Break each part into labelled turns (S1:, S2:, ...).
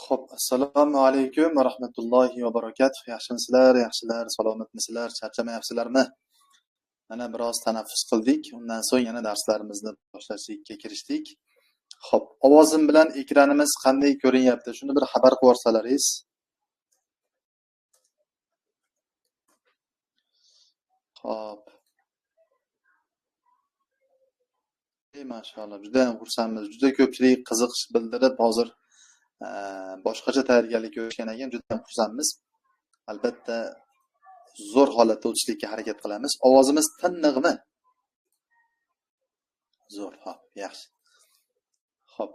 S1: Xo'p, assalomu alaykum va rahmatullohi va barakatuh. Yaxshimisizlar, yaxshilar, salomatmisizlar, charchamayapsizlarmi? Mana biroz tanaffus qildik, undan so'ng yana darslarimizni boshlashga kirishdik. Xo'p, ovozim bilan ekranimiz qanday ko'rinyapti? Shuni bir xabar qilib yuborsalaringiz. Xo'p. Maşalloh, juda ham xursandmiz. Juda ko'pchilik qiziqish bildirib hozir boshqacha tayyorgarlik ko'rishgan ekan, juda ham xursandmiz. Albatta zo'r holatda o'tishlikka harakat qilamiz. Ovozimiz tiniqmi? Zo'r, xo'p, yaxshi. Xo'p.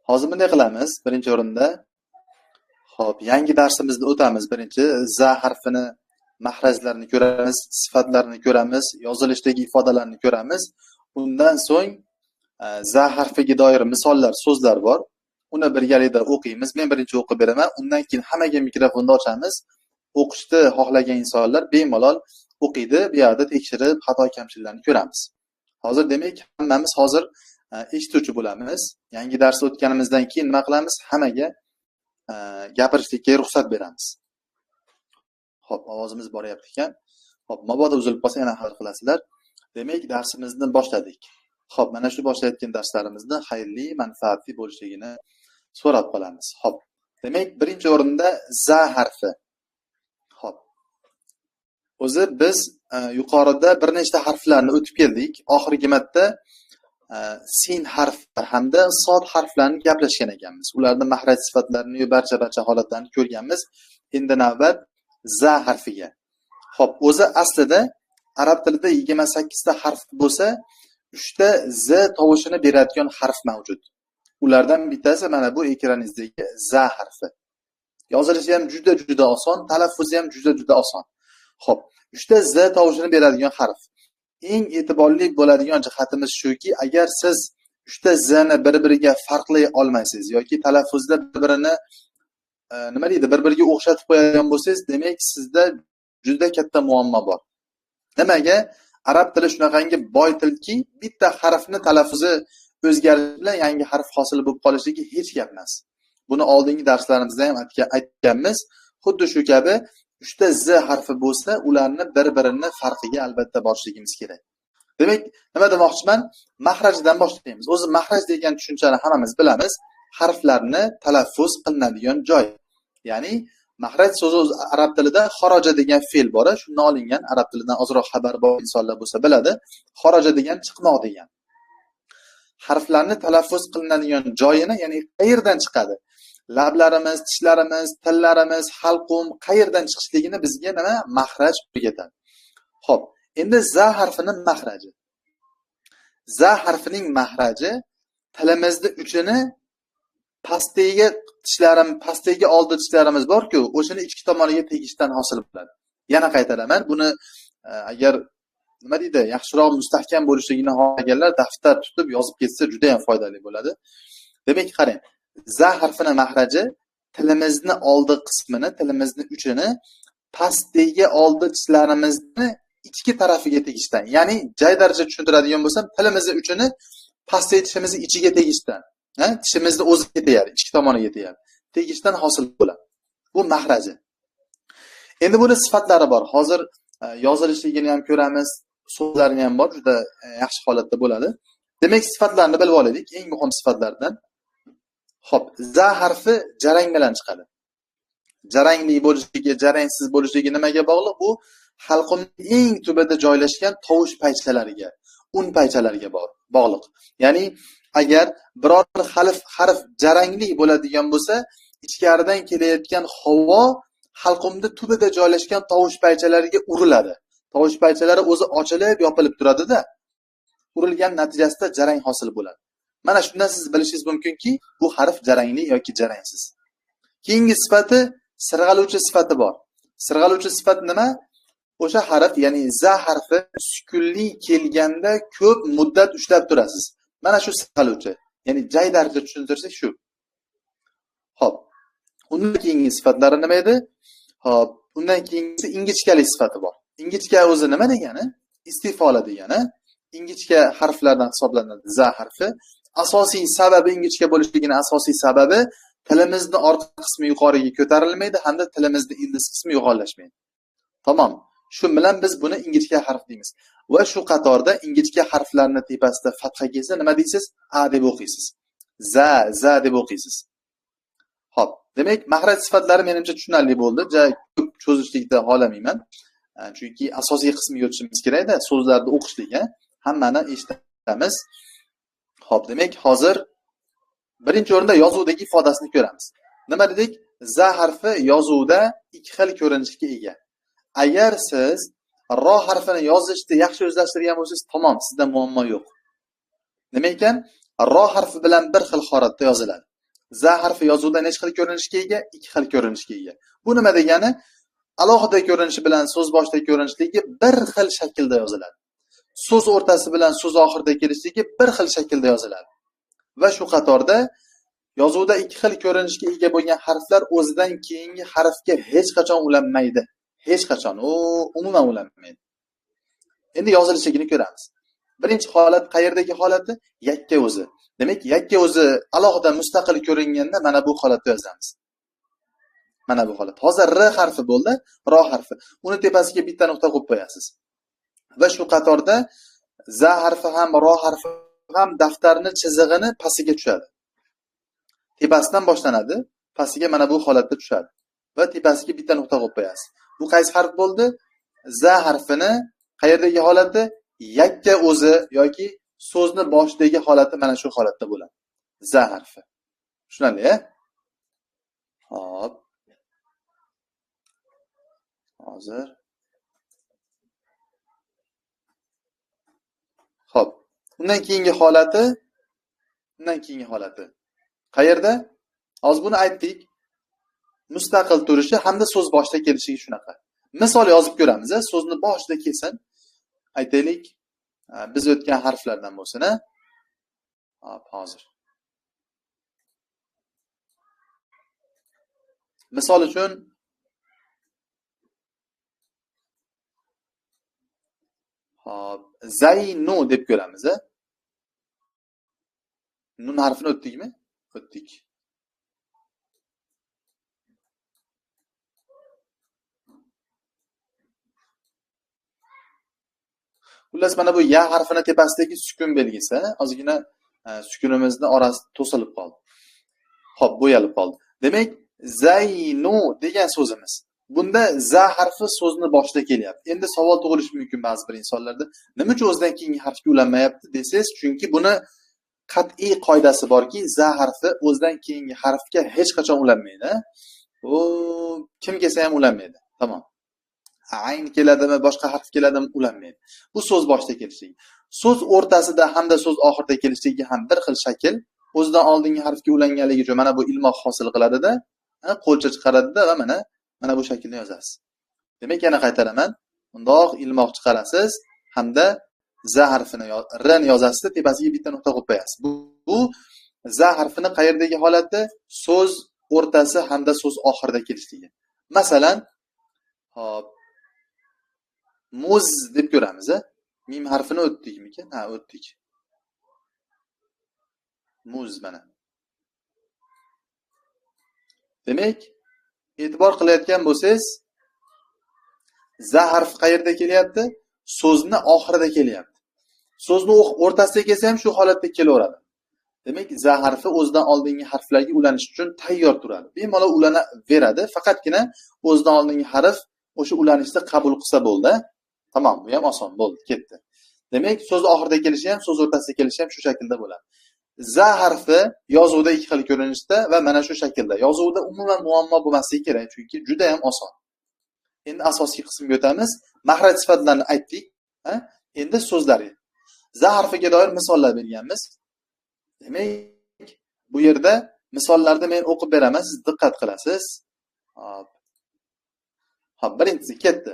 S1: Hozir bunday qilamiz. Birinchi o'rinda xo'p, yangi darsimizni o'tamiz. Birinchi za harfini mahrajlarini ko'ramiz, sifatlarini ko'ramiz, yozilishdagi ifodalarni ko'ramiz. Undan so'ng za harfiga doir misollar, so'zlar bor. Uni birgalikda o'qiymiz. Men birinchi o'qib beraman. Undan keyin hammaga mikrofonni ochamiz. O'qishni xohlagan insonlar bemalol o'qiydi. Bu yerda tekshirib, xato kamchiliklarni ko'ramiz. Hozir demak, hammamiz hozir eshituvchi bo'lamiz. Yangi dars o'tganimizdan keyin nima qilamiz? Hammaga gapirishlikka ruxsat beramiz. Xo'p, ovozimiz boryapti ekan. Xo'p, mabodo uzilib qolsa yana xabar qilasizlar. Demak, darsimizni boshladik. Xo'p, mana shu boshlayotgan darslarimizni xayrli, manfaatli bo'lishligini so'rab qolamiz. Xo'p, demak, birinchi o'rinda za harfi. Xo'p. O'zi biz yuqorida bir nechta harflarni o'tib keldik. Oxirgi marta sin harfi hamda sod harflarini gaplashgan ekanmiz. Ularning mahraj sifatlarini va barcha holatlarini ko'rganmiz. Endi navbat za harfiga. Xo'p, o'zi aslida arab tilida 28 ta harf bo'lsa, 3 ta z tovushini beradigan harf mavjud. Ulardan bittasi mana bu ekraningizdagi za harfi. Yozilishi ham juda oson, talaffuzi ham juda oson. Xo'p, 3 ta z tovushini beradigan harf. Eng e'tiborli bo'ladigan jihatimiz shuki, agar siz 3 ta z ni bir-biriga farqlay olmaysiz yoki talaffuzda bir-birini nima deydi, bir-biriga o'xshatib qo'yadigan bo'lsangiz, demak sizda juda katta muammo bor. Nimaga? Arab tili shunaqangi boy tilki, bitta harfni talaffuzi o'zgarishi bilan yangi harf hosil bo'lib qolishligi hech gap emas. Buni oldingi darslarimizda ham aytganmiz. Xuddi shu kabi 3 ta z harfi bo'lsa, ularni bir-birini farqiga albatta borishligimiz kerak. Demak, nima demoqchiman? Mahrajdan boshlaymiz. O'zi mahraj degan tushunchani hammamiz bilamiz. Harflarni talaffuz qilinadigan joy. Ya'ni mahraj so'zi o'zi arab tilida xoroja degan fe'l bor, shundan olingan. Arab tilidan ozroq xabar bor insonlar bo'lsa biladi. Xoroja degan chiqmoq degan. Harflarni talaffuz qilinadigan joyini, ya'ni qayerdan chiqadi? Lablarimiz, tishlarimiz, tillarimiz, halqum qayerdan chiqishligini bizga nima? Mahraj o'rgatadi. Xo'p, endi za harfining mahraji. Za harfining mahraji tilimizni uchini pastdagi tishlarim, pastdagi oldi tishlarimiz bor-ku, o'shani ichki tomoniga tegishdan hosil bo'ladi. Yana qaytaraman, buni agar nima deydi, yaxshiroq mustahkam bo'lishligini xohlaganlar daftar tutib yozib ketsa juda ham foydali bo'ladi. Demak, qarang, za harfini mahraji tilimizni oldi qismini, tilimizni uchini pastdagi oldi tishlarimizni ichki tarafiga tegishdan, ya'ni jay daraja tushuntiradigan bo'lsam, tilimizni uchini pastdagi tishimizni ichiga tegishdan, tishimizni o'ziga tegadi, ichki tomoniga tegadi. Tegishdan hosil bo'ladi. Bu mahraji. Endi buni sifatlari bor. Hozir yozilishligini ham ko'ramiz, so'zlarini ham bor, juda yaxshi holatda bo'ladi. Demak, sifatlarni bilib olaylik, eng muhim sifatlardan. Xo'p, za harfi jarang bilan chiqadi. Jarangli bo'lishligi, jarangsiz bo'lishligi nimaga bog'liq? Bu halqumning eng tubida joylashgan tovush paychalariga, un paychalariga bog'liq. Ya'ni agar biror bir harf jarangli bo'ladigan bo'lsa, ichkaridan kelayotgan havo halqumda tubida joylashgan tovush paychalariga uriladi. Tovush paychalari o'zi ochilib, yopilib turadi-da. Urilgan natijasida jarang hosil bo'ladi. Mana shundan siz bilishingiz mumkinki, bu harf jarangli yoki jarangsiz. Keyingi sifati sirg'aluvchi sifati bor. Sirg'aluvchi sifat nima? O'sha harf, ya'ni za harfi sukunli kelganda ko'p muddat ushlab turasiz. Mana shu sirg'aluvchi, ya'ni jay darajada tushuntirsak shu. Xo'p. Undan keyingi sifatlari nima edi? Xo'p, undan keyingisi ingichkalik sifati bor. Ingichka o'zi nima degani? Istifola degani. Ingichka harflardan hisoblanadi za harfi. Asosiy sababi ingichka bo'lishligining asosiy sababi Tilimizni orqa qismi yuqoriga ko'tarilmaydi hamda tilimizni ildiz qismi yo'g'onlashmaydi. Tamom. Shu bilan biz buni ingichka harf deymiz. Va shu qatorda ingichka harflarni tepasida fatha kelsa nima deysiz? A deb o'qiysiz. Za, za deb o'qiysiz. Xo'p, demak, mahraj sifatlari menimcha tushunarli bo'ldi. Ja ko'p cho'zishlikda xohlamayman. Chunki asosiy qismiga o'tishimiz kerakda, so'zlarni o'qishlik, hammani eshitamiz. Xo'p, demak, hozir birinchi o'rinda yozuvdagi ifodasini ko'ramiz. Nima dedik? Za harfi yozuvda ikki xil ko'rinishga ega. Agar siz ro harfini yozishni yaxshi o'zlashtirgan bo'lsangiz, tamom, sizda muammo yo'q. Nima ekan? Ro harfi bilan bir xil holatda yoziladi. Za harfi yozuvda necha xil ko'rinishga ega? Ikki xil ko'rinishga ega. Bu nima degani? Alohida ko'rinishi bilan so'z boshida ko'rinishligi bir xil shaklda yoziladi. So'z o'rtasi bilan so'z oxirida kelishligi bir xil shaklda yoziladi. Va shu qatorda yozuvda ikki xil ko'rinishga ega bo'lgan harflar o'zidan keyingi harfga hech qachon ulanmaydi. Hech qachon, u umuman ulanmaydi. Endi yozilishligini ko'ramiz. Birinchi holat qayerdagi holati? Yakka o'zi. Demak, yakka o'zi alohida mustaqil ko'ringanda mana bu holatda yozamiz. Mana bu holat. Hozir R harfi bo'ldi, ro harfi. Uni tepasiga bitta nuqta qo'yib qo'yasiz. Va shu qatorda za harfi ham, ro harfi ham daftarni chizig'ini pastiga tushadi. Tepasidan boshlanadi, pastiga mana bu holatda tushadi. Va tepasiga bitta nuqta qo'yib qo'yasiz. Bu qaysi harf bo'ldi? Za harfini qayerdagi holati? Yakka o'zi yoki so'zni boshidagi holati mana shu holatda bo'ladi. Za harfi. Tushunarli-ya? Xo'p. Hozir. Xo'p. Undan keyingi holati, qayerda? Hozir buni aytdik. Mustaqil turishi hamda so'z boshida kelishligi shunaqa. Misol yozib ko'ramiz, so'zni boshida kelsin. Aytaylik, biz o'tgan harflardan bo'lsin, a? Hop, hozir. Misol uchun hop, zaynu deb ko'ramiz, a? Nun harfini o'tdikmi? O'tdik. Xullas, mana bu ya harfini tepasidagi sukun belgisi, ozgina sukunimizni orasi to'silib qoldi. Xo'p, bo'yalib qoldi. Demak, zaynu degan so'zimiz. Bunda za harfi so'zni boshida kelyapti. Endi savol tug'ilishi mumkin ba'zi bir insonlarda. Nima uchun o'zidan keyingi harfga ulanmayapti desangiz, chunki buni qat'iy qoidasi borki, za harfi o'zidan keyingi harfga hech qachon ulanmaydi. U kim kelsa ham ulanmaydi. Tamom. Ayn keladimi, boshqa harf keladimi, ulanmaydi. Bu so'z boshida kelishligi. So'z o'rtasida hamda so'z oxirida kelishligi ham bir xil shakl. O'zidan oldingi harfga ulanganligi uchun mana bu ilmoq hosil qiladida, qo'lcha chiqaradida va mana bu shaklni yozasiz. Demak, yana qaytaraman. Bundoq ilmoq chiqarasiz hamda za harfini r ni yozasiz, tepasiga bitta nuqta qo'yib qo'yasiz. Bu za harfini qayerdagi holati? So'z o'rtasi hamda so'z oxirida kelishligi. Masalan, hop, muz deb ko'ramiz, a? Mim harfini o'tdikmikan? Ha, o'tdik. Muz mana. Demak, e'tibor qilayotgan bo'lsangiz, za harfi qayerda kelyapti? So'zni oxirida kelyapti. So'zni o'rtasida kelsa ham shu holatda kelaveradi. Demak, za harfi o'zidan oldingi harflarga ulanish uchun tayyor turadi. Bemalol ulanaveradi, faqatgina o'zidan oldingi harf o'sha ulanishni qabul qilsa bo'ldi. Tamom, bu ham oson bo'ldi, ketdi. Demak, so'z oxirida kelishi ham, so'z o'rtasida kelishi ham shu shaklda bo'ladi. Za harfi yozuvda ikki xil ko'rinishda va mana shu shaklda. Yozuvda umuman muammo bo'lmasligi kerak, chunki juda ham oson. Endi asosiy qismga o'tamiz. Mahraj sifatlarini aytdik, ha? Endi so'zlarga. Za harfiga doir misollar berganmiz. Demak, bu yerda misollarni men o'qib beraman, siz diqqat qilasiz. Hop. Hop, birinchisi ketdi.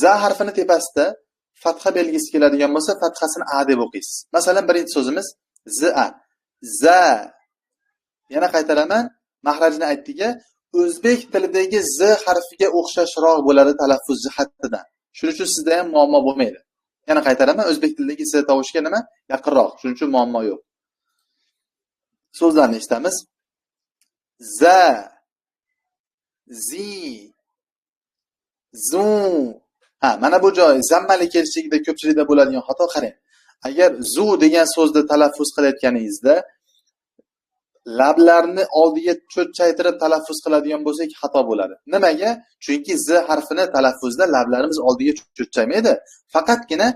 S1: Za harfini tepasida fatha belgisi keladigan bo'lsa, fathasini a deb o'qiysiz. Masalan, birinchi so'zimiz za. Za. Yana qaytaraman, mahrajini aytdik-a, o'zbek tilidagi z harfiga o'xshashroq bo'ladi talaffuz jihatidan. Shuning uchun sizda ham muammo bo'lmaydi. Yana qaytaraman, o'zbek tilidagi z tovushiga nima? Yaqinroq. Shuning uchun muammo yo'q. So'zlarni eshitamiz. Za, zi, zu. Ha, mana bu joy zammali kelishligida ko'pchilikda bo'ladigan xato. Qarang. Agar zu degan so'zni talaffuz qilayotganingizda lablarni oldiga cho'chchaytirib talaffuz qiladigan bo'lsak xato bo'ladi. Nimaga? Chunki z harfini talaffuzda lablarimiz oldiga cho'chchaymaydi. Faqatgina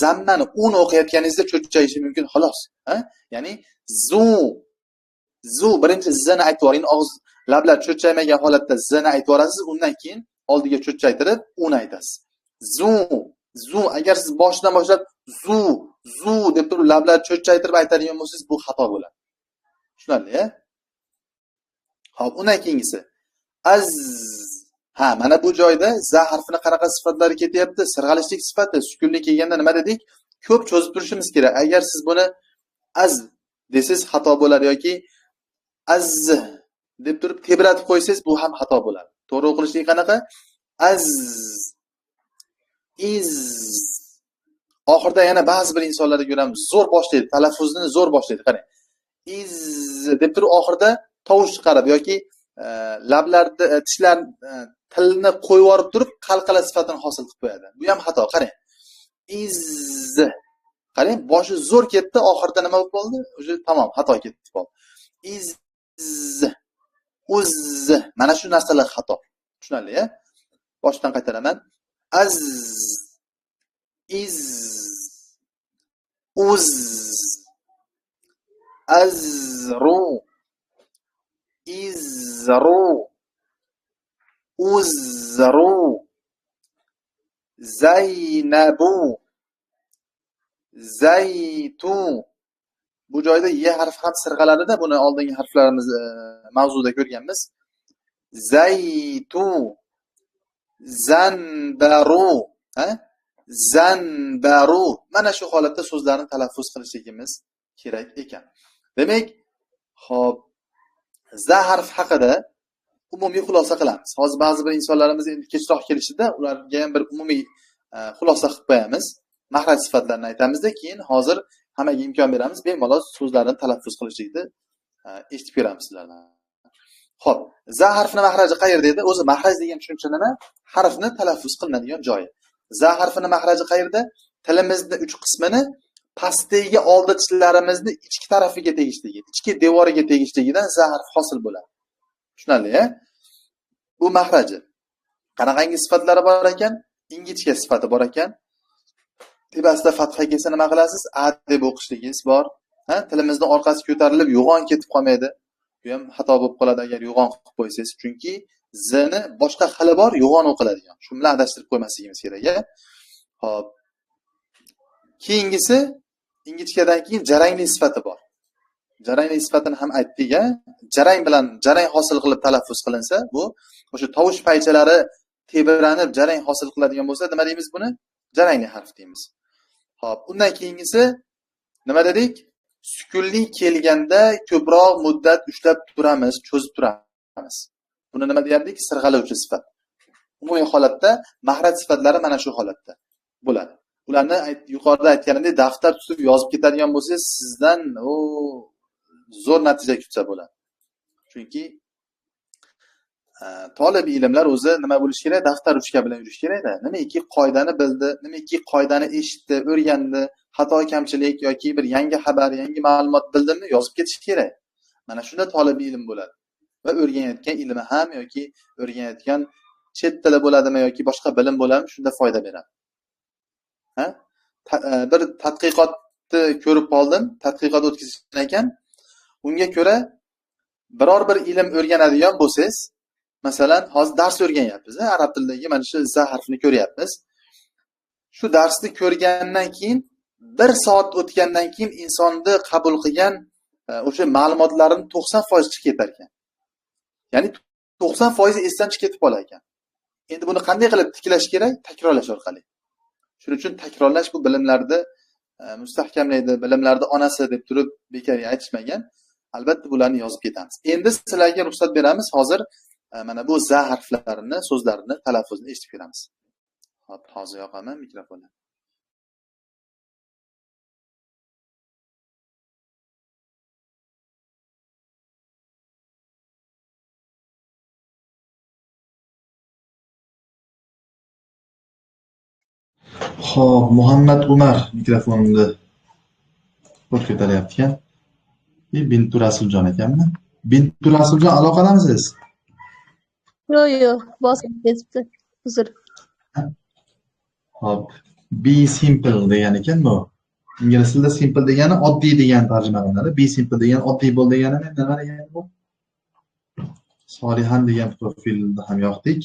S1: zammani uni o'qiyotganingizda cho'chchayishi mumkin xolos. Ha? Ya'ni zu, zu birinchi z ni aytib yuboring, og'iz lablar cho'chchaymagan holatda z ni aytib yuborasiz, undan keyin oldiga cho'chchaytirib uni aytasiz. Zu, zu. Agar siz boshidan boshlab zu, zu deb turib lablar cho'chchaytirib aytadigan bo'lsangiz, bu xato bo'ladi. Tushunarli-ya? Xo'p, undan keyingisi az. Ha, mana bu joyda za harfini qanaqa sifatlari ketyapti? Sirg'alishlik sifati, sukunli kelganda nima dedik? Ko'p cho'zib turishimiz kerak. Agar siz buni az desangiz xato bo'ladi yoki az deb turib tebratib qo'ysangiz bu ham xato bo'ladi. To'g'ri o'qilishligi qanaqa? Az, iz. Oxirida yana ba'zi bir insonlarda ko'ramiz, zo'r boshlaydi, talaffuzni zo'r boshlaydi. Qarang. Iz deb turib oxirida tovush chiqarib yoki lablarni, tishlar, tilni qo'yib yuborib turib qalqala sifatini hosil qilib qo'yadi. Bu ham xato. Qarang. Iz. Qarang, boshi zo'r ketdi, oxirida nima bo'lib qoldi? O'sha tamom, xato ketdi qoldi. Iz, uz. Mana shu narsalar xato. Tushunarli-ya? Boshdan qaytaraman. Az, iz, uz, azru, izru, uzru, Zaynabu, zaytu. Bu joyda y harfi ham sirg'aladida, buni oldingi harflarimiz mavzuda ko'rganmiz. Zaytu, zanbaru, ha? Zanbaru. Mana shu holatda so'zlarni talaffuz qilishligimiz kerak ekan. Demak, xo'p, za harfi haqida umumiy xulosa qilamiz. Hozir ba'zi bir insonlarimiz endi kechroq kelishida, ularga ham bir umumiy xulosa qilib qo'yamiz. Mahraj sifatlarini aytamizda, keyin hozir hammaga imkon beramiz, bemalol so'zlarni talaffuz qilishlikni eshitib ko'ramiz sizlardan. Xo'p, za harfini mahraji qayerda edi? O'zi mahraj degan tushuncha nima? Harfni talaffuz qilinadigan joyi. Za harfini mahraji qayerda? Tilimizni uch qismini pastdagi oldi tishlarimizni ichki tarafiga tegishligi, ichki devoriga tegishligidan za harfi hosil bo'ladi. Tushunarli-ya? Bu mahraji. Qanaqangi sifatlari bor ekan? Ingichka sifati bor ekan. Tepasida fatha kelsa nima qilasiz? A deb o'qishligingiz bor. Ha, tilimizni orqasi ko'tarilib yo'g'on ketib qolmaydi. Bu ham xato bo'lib qoladi agar yo'g'on qilib qo'ysangiz, chunki z ni boshqa xili bor, yo'g'on o'qiladigan. Shu bilan adashtirib qo'ymasligimiz kerak-a. Xo'p. Keyingisi ingichkadan keyin jarangli sifati bor. Jarangli sifatini ham aytdik-a. Jarang bilan jarang hosil qilib talaffuz qilinsa, bu o'sha tovush paychalari tebranib jarang hosil qiladigan bo'lsa, nima deymiz buni? Jarangli harf deymiz. Xo'p, undan keyingisi nima dedik? Sukunli kelganda ko'proq muddat ushlab turamiz, cho'zib turamiz. Buni nima deyardik? Sirg'aluvchi sifat. Umumiy holatda mahraj sifatlari mana shu holatda bo'ladi. Ularni yuqorida aytganimdek daftar tutib yozib ketadigan bo'lsangiz, sizdan u zo'r natija kutsa bo'ladi. Chunki tolib ilmlar o'zi nima bo'lish kerak? Daftar ruchka bilan yurish kerakda. Nimaki qoidani bildi, nimaki qoidani eshitdi, o'rgandi, xato kamchilik yoki bir yangi xabar, yangi ma'lumot bildimi, yozib ketish kerak. Mana shunda tolib ilm bo'ladi. Va o'rganayotgan ilmi ham yoki o'rganayotgan chet tili bo'ladimi yoki boshqa bilim bo'ladimi, shunda foyda beradi. Ha? Bir tadqiqotni ko'rib qoldim, tadqiqot o'tkazishgan ekan. Unga ko'ra biror bir ilm o'rganadigan bo'lsangiz, masalan, hozir dars o'rganyapmiz, arab tilidagi mana shu za harfini ko'ryapmiz. Shu darsni ko'rgandan keyin 1 soat o'tgandan keyin insonni qabul qilgan o'sha ma'lumotlarini 90% chiqib ketar ekan. Ya'ni 90% esdan chiqib ketib qolar ekan. Endi buni qanday qilib tiklash kerak? Takrorlash orqali. Shuning uchun takrorlash bu bilimlarni mustahkamlaydi, bilimlarni onasi deb turib bekorga aytishmagan. Albatta bularni yozib ketamiz. Endi sizlarga ruxsat beramiz. Hozir mana bu za harflarini, so'zlarini talaffuzini eshitib ko'ramiz. Xo'p, hozir yoqaman mikrofonni. Xo'p, Muhammad Umar mikrofonni qo'l ko'taryapti ekan. Bintu Rasuljon ekanmi? Bintu Rasuljon, aloqadamisiz?
S2: Yo'q, yo'q, bosib ketibdi. Uzr.
S1: Xo'p, be simple degan ekan bu. Ingliz tilida simple degani oddiy degan tarjima qilinadi. Be simple degani oddiy bo'l degani nima degani bu? Solihan degan profilni ham yoqdik.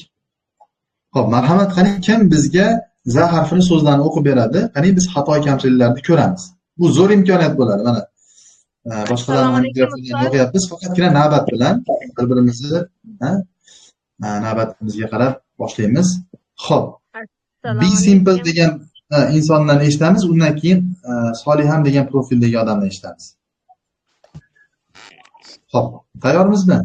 S1: Xo'p, marhamat, qani kim bizga za harfini so'zlarni o'qib beradi? Qani biz xato kamchiliklarni ko'ramiz. Bu zo'r imkoniyat bo'ladi. Mana boshqalarni mikrofonini yoqyapmiz, faqatgina navbat bilan bir-birimizni navbatimizga qarab boshlaymiz. Xo'p. Be simple degan insondan eshitamiz, undan keyin Solihan degan profildagi odamdan eshitamiz. Xo'p, tayyormizmi?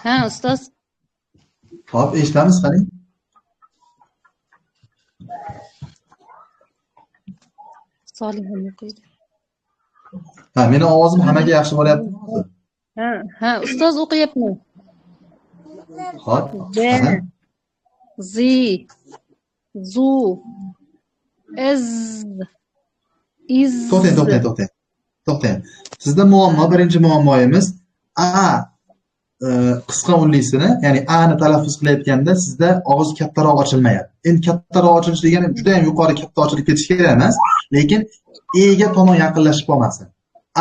S2: Ha, ustoz.
S1: Xo'p, eshitamiz, qani.
S2: Solihan o'qiydi.
S1: Ha, meni ovozim hammaga yaxshi boryaptimi hozir?
S2: Ha, ha, ustoz o'qiyapman.
S1: Xo'p.
S2: Z, zu, ez, iz.
S1: To'xtang, to'xtang, to'xtang. To'xtang. Sizda muammo, birinchi muammoyimiz a qisqa unlisini, ya'ni a ni talaffuz qilayotganda sizda og'iz kattaroq ochilmayapti. Endi kattaroq ochilish degani juda ham yuqori katta ochilib ketishi kerak emas, lekin e ga tomon yaqinlashib qolmasin.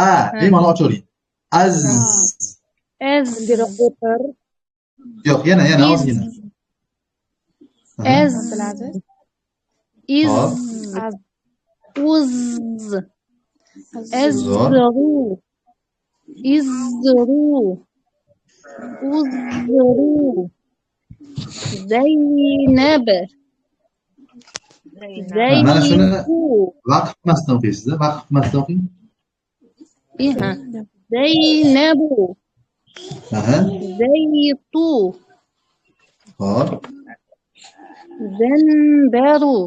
S1: A bemalol ochavering. Az.
S2: Ez.
S1: Yo'q, yana ozgina.
S2: Ez. Iz. Uz. Ezru. Izru. Uzru. Zaynab.
S1: Zaynab. Mana shuni vaqf qilmasdan o'qiysiz, vaqf qilmasdan o'qing.
S2: Zaynabu. Zaytu.
S1: Xo'p.
S2: Zanbaru.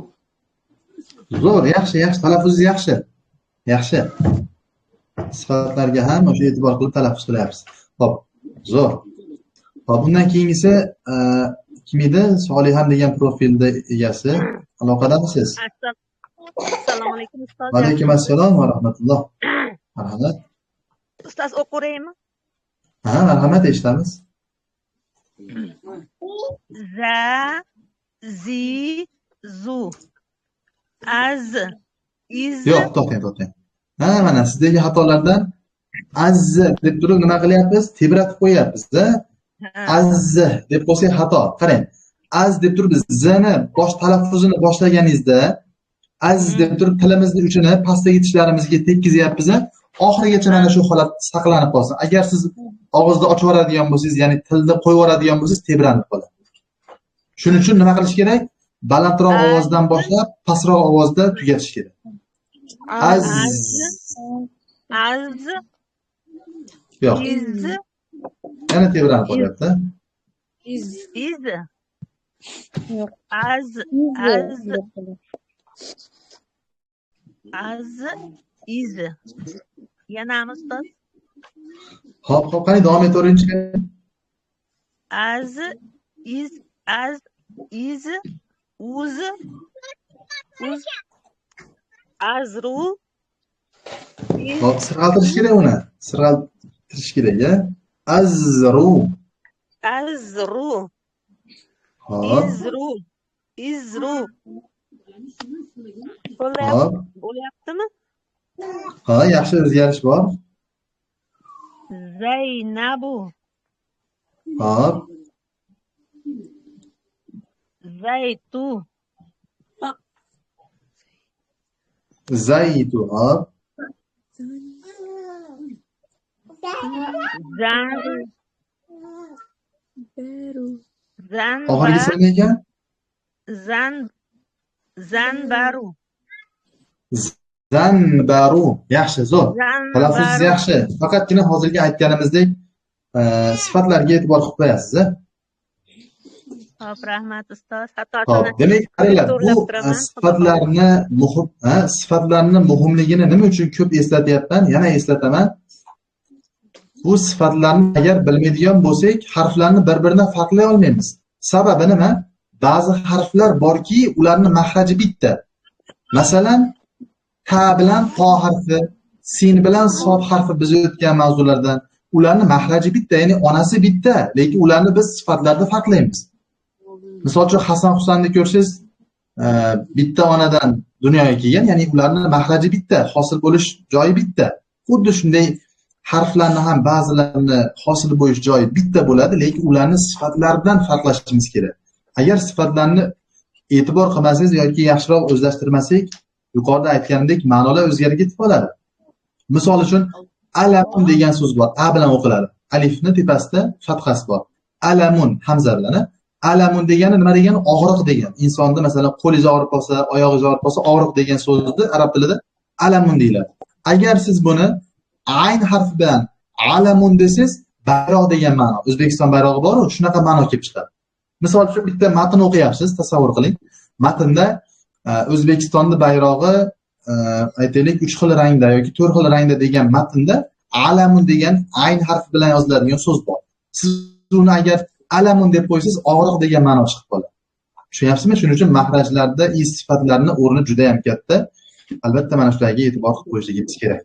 S1: Zo'r, yaxshi, yaxshi, talaffuzi yaxshi. Yaxshi. Sifatlarga ham o'sha e'tibor qilib talaffuz qilyapsiz. Xo'p, zo'r. Xo'p, undan keyingisi kim edi? Solihan degan profilda egasi. Aloqadamisiz?
S3: Assalomu alaykum ustoz.
S1: Va alaykum assalom va rahmatulloh. Marhamat.
S3: Ustoz, o'qiraymi?
S1: Ha, marhamat, eshitamiz.
S3: Za, zi, zu. Az, iz.
S1: Yo'q, to'xtang, to'xtang. Ha, mana sizdagi xatolardan az deb turib nima qilyapmiz? Tebratib qo'yapmiz-da. Az deb qo'ysak xato. Qarang. Az deb turib z ni bosh talaffuzini boshlaganingizda az deb turib tilimizni uchini pastdagi tishlarimizga tekkizyapmiz. Oxirigacha mana shu holat saqlanib qolsin. Agar siz og'izni ochib yuboradigan bo'lsangiz, ya'ni tilni qo'yib yuboradigan bo'lsangiz, tebranib qoladi. Shuning uchun nima qilish kerak? Balandroq ovozdan boshlab, pastroq ovozda tugatish kerak. Az.
S3: Az.
S1: Yo'q. Yana tebranib qolyapti.
S3: Iz. Iz. Az. Az. Az. Iz. Yanami ustoz?
S1: Xo'p, xo'p, qani davom etaveringchi.
S3: Az, iz, az, iz, uz, uz, azru.
S1: Xo'p, sirg'altirish kerak uni. Sirg'altirish kerak, a? Azru.
S3: Azru.
S1: Xo'p.
S3: Izru. Izru.
S1: Xo'p.
S3: Bo'lyaptimi?
S1: Ha, yaxshi o'zgarish bor.
S3: Zaynabu.
S1: Xo'p.
S3: Zaytu.
S1: Zaytu, xo'p.
S3: Zan. Zan.
S1: Oxirgisi nima ekan?
S3: Zan. Zanbaru.
S1: Zanbaru. Yaxshi, zo'r. Talaffuzingiz yaxshi. Faqatgina hozirgi aytganimizdek sifatlarga e'tibor qilib qo'yasiz, a?
S3: Xo'p, rahmat ustoz.
S1: Xo'p, demak, qaranglar, bu sifatlarni muhim, sifatlarni muhimligini nima uchun ko'p eslatyapman? Yana eslataman. Bu sifatlarni agar bilmaydigan bo'lsak, harflarni bir-biridan farqlay olmaymiz. Sababi nima? Ba'zi harflar borki, ularning mahraji bitta. Masalan, ta bilan to harfi, sin bilan sod harfi biz o'tgan mavzulardan, ularning mahraji bitta, ya'ni onasi bitta, lekin ularni biz sifatlarda farqlaymiz. Misol uchun Hasan Husanni ko'rsangiz, bitta onadan dunyoga kelgan, ya'ni ularning mahraji bitta, hosil bo'lish joyi bitta. Xuddi shunday harflarni ham ba'zilarini hosil bo'lish joyi bitta bo'ladi, lekin ularni sifatlaridan farqlashimiz kerak. Agar sifatlarni e'tibor qilmasangiz yoki yaxshiroq o'zlashtirmasak, yuqorida aytganimdek ma'nolar o'zgarib ketib qoladi. Misol uchun alamun degan so'z bor, a bilan o'qiladi. Alifni tepasida fathasi bor. Alamun hamza bilan. Alamun degani nima degani? Og'riq degan. Insonda masalan qo'lingiz og'rib qolsa, oyog'ingiz og'rib qolsa, og'riq degan so'zni arab tilida alamun deyiladi. Agar siz buni ayn harfi bilan alamun desangiz, bayroq degan ma'no. O'zbekiston bayrog'i bor-ku, shunaqa ma'no kelib chiqadi. Misol uchun bitta matn o'qiyapsiz, tasavvur qiling. Matnda O'zbekistonning bayrog'i aytaylik 3 xil rangda yoki 4 xil rangda degan matnda alamun degan ayn harfi bilan yoziladigan so'z bor. Siz uni agar alamun deb qo'ysangiz, og'riq degan ma'no chiqib qoladi. Tushunyapsizmi? Shuning uchun mahrajlarda sifatlarning o'rni juda ham katta. Albatta mana shularga e'tibor qilib qo'yishligimiz kerak.